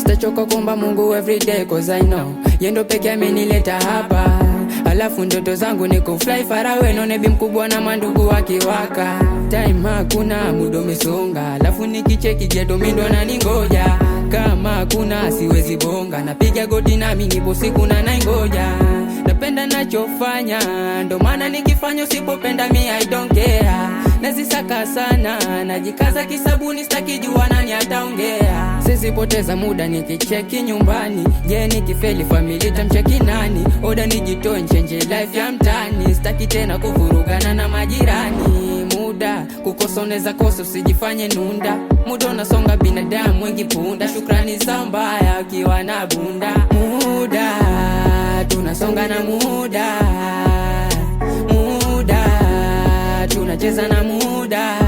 Sitachoka kuomba Mungu every day, 'cause I know yeye ndo pekee amenileta hapa. Alafu ndoto zangu ni kufly far away, none bi mkubwa na mandugu wakiwaka. Time hakuna, muda umesonga, alafu nikicheki ghetto mi ndo naningoja. Kama hakuna siwezi bonga, napiga goti nami nipo siku na naingoja. Napenda nachofanya, ndo maana nikifanya usipopenda mi I don't care. Nazisaka sana, najikaza kisabuni, sitaki jua nani ataongea. Sizipoteza muda nikicheki nyumbani, je, nikifeli family tamcheki nani? Oda nijitoe nchange life ya mtani, sitaki tena kuvurugana na majirani. Muda kukosa unaweza kosa, usijifanye nunda. Muda unasonga, binadamu wengi punda. Shukrani za mbaya ukiwa na bunda. Muda tunasonga na muda, muda tunacheza na muda.